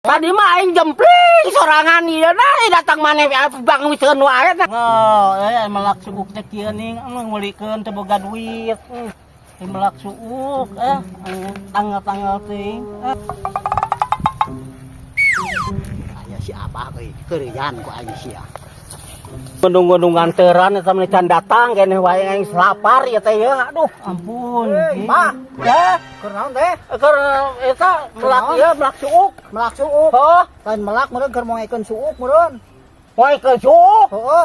Tadi mah aing jempling sorangan ieu, nah datang maneh bangwiseun wae nah. Oh, melak suuk teh kieu ning ngulikeun teu boga duit. Melak suuk tanggal-tanggal teuing. Aya si Abah euy, keureuyan ku aing sia. Nunggu-nunggu teran eta mah can datang keneh wae, aing lapar ya teh ya. Aduh, Ampun. Hei, Bah. Ya, Keur naon teh? Keur eta melak ieu, melak suuk. Melak suuk. Oh, Lain melak meureun, keur moekeun suuk meureun. Poekeun suuk. Heeh.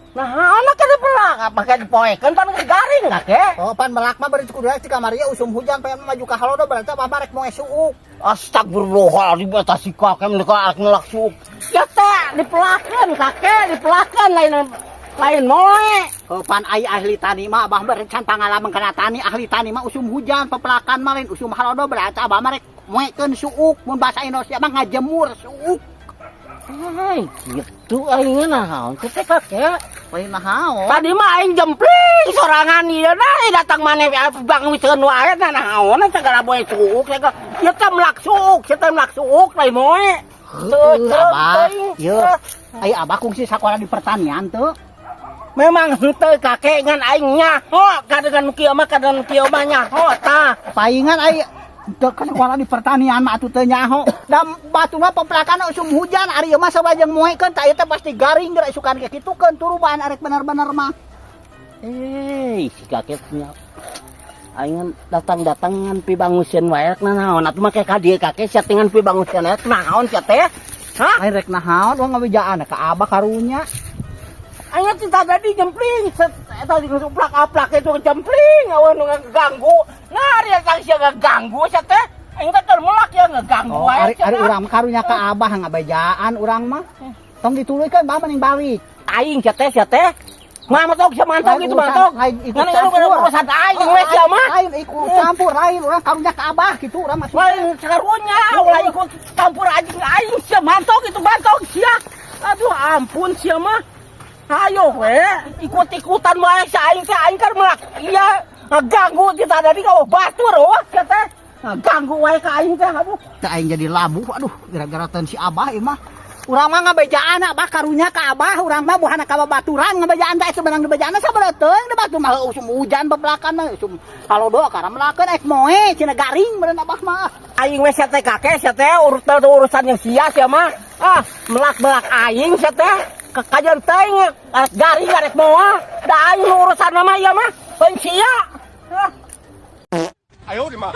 Nah, anak kada pelak, apa kayak dipoekeun pan geus garing kakek. Oh, pan melak mah bari kudu di kamari usum hujan pengen maju ka halodo, berarti abah rek moe suuk. Astagfirullahaladzim, eta si kakek mereka melak suuk. Ya teh dipelakeun kakek, dipelakeun, lain lain moe. Oh, pan ai ahli tani mah abah mah can pangalaman kana tani, ahli tani mah usum hujan pepelakan mah, lain usum halodo, berarti abah mah rek moekeun suuk, mun bahasa Indonesia mah ngajemur suuk. Hei, gitu aing naon teh kakek. Lain naon. Tadi mah aing jempling sorangan ieu, nah datang maneh bangwiseun wae, nah naon segala moe suuk segala. Ieu teh melak suuk, ieu teh melak suuk lain moe. Heueuh, abah. Ieu ai abah kungsi sakola di pertanian teu? Memang henteu kakek, ngan aing nyaho kadengan nu kieu mah, kadengan nu kieu mah nyaho tah. Paingan ai teu ke sekolah di pertanian mah atuh teu nyaho. Da batu mah pepelakan usum hujan, ari ieu mah sabajeng moekeun tah ieu teh pasti garing geura isukan ke kitukeun turuban arek bener-bener mah. Eh, si kakek nya. Aing datang-datang ngan pibanguseun wae naon atuh make ka dieu kakek sia teh, ngan pibanguseun wae naon sia teh? Hah? Lain rek naon, urang ngabejaan ka abah karunya. Aing teh tadi jempling, set eta di uplak-aplak itu jempling awan nu ngaganggu. Nah, ari eta sia ngaganggu sia teh. Aing teh keur melak ya ngaganggu Oh, wae ari sia ari teh. Urang mah karunya ka abah, ngabejaan urang mah. Tong dituluykeun, bah, mending balik. Aing sia teh, sia teh. Mah mantok sia, mantok Lain itu urusan- mantok. Lain ikut Ngan campur. urusan aing we sia mah. Lain ikut campur, lain urang karunya ka abah gitu urang maksudnya. Lain karunya, ulah ikut campur anjing aing sia, mantok itu mantok sia. Aduh, ampun sia mah. Ayo we, ikut-ikutan wae si aing teh, aing kan melak iya ngaganggu ti tadi ka batur oh sia teh. Ngaganggu wae ka aing teh, aduh. Teh aing jadi labuh, aduh, gara-gara ten si abah ieu mah. Urang mah ngabejaan abah karunya ka abah, urang mah buhana ka babaturan ngabejaan teh sebenang dibejaan sabaraha teuing, da batu mah usum hujan pepelakan mah usum halodo kakara melakeun ek moe cenah garing meureun abah mah. Aing we sia teh kakek sia teh urut urusan yang sia sia mah. Ah, melak-melak aing sia teh. Kekajian teuing arek garing arek moal. Da aing nu urusan mah ieu mah. Lain sia. Ah. 哎呦我的妈！